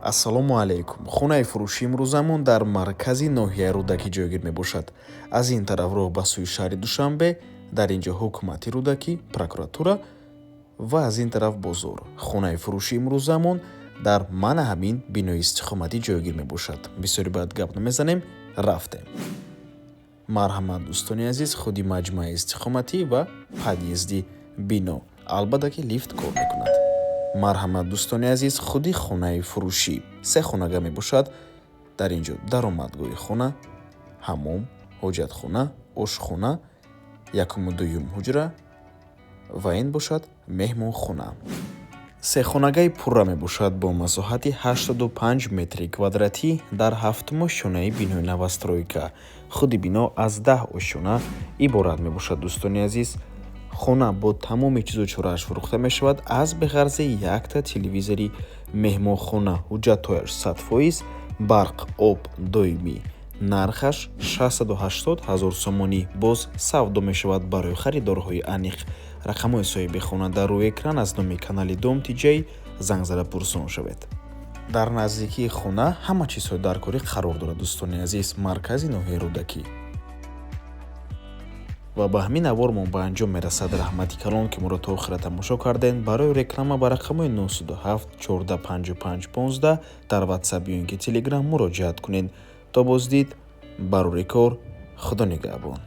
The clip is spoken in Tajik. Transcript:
Ассалому алайкум. Хонаи фурӯши имрӯзамон дар маркази ноҳияи Рӯдакӣ ҷойгир мебошад. Аз ин тараф роҳ ба сӯи шаҳри Душанбе, дар ин ҷо ҳукумати Рӯдакӣ, прокуратура ва аз ин тараф бозор. Хонаи фурӯши имрӯзамон дар мана ҳамин бинои истиқоматӣ ҷойгир мебошад. Бисёри баъд гап намезанем, рафтем. Марҳамат, дӯстони азиз, худи маҷмӯаи истиқоматӣ ва подъезди бино. Албатта ки лифт кор мекунад. Марҳамат, дӯстони азиз, худи хонаи фурӯшӣ се хонага мебошад. Дар ин ҷо даромадгоҳи хона, ҳаммом, ҳоҷатхона, ошхона, якуму дуюм ҳуҷра ва ин бошад меҳмонхона. Сехонагаи пурра мебошад бо масоҳати 85 метри квадратӣ дар ҳафтуму ошёнаи бинои новостройка. Худи бино аз 10 ошёна иборат мебошад, дӯстони азиз. Хона бо тамоми чизу чорааш фурӯхта мешавад аз беғарзи якта телевизори меҳмонхона. Ҳуҷҷатҳояш 100%, барқ, об доимӣ. Нархаш 680 ҳазор сомонӣ, боз савдо мешавад. Барои харидорҳои аниқ рақамҳои соҳиби хона дар рӯи экран. Аз номи канали Дом Тиҷай занг зада пурсон шавед. Дар наздикии хона ҳама чизҳои даркорӣ қарор дорад, дӯстони азиз. Маркази ноҳияи Рӯдакӣ. Ва ба ҳамин навормон ба анҷом мерасад. Раҳмати калон, ки моро то охира тамошо кардем. Барои реклама ба рақамҳои 907 14 55 15 дар Ватсап ё ин ки Телеграм муроҷиат кунед. То боздид, барори кор, Худо нигаҳбон.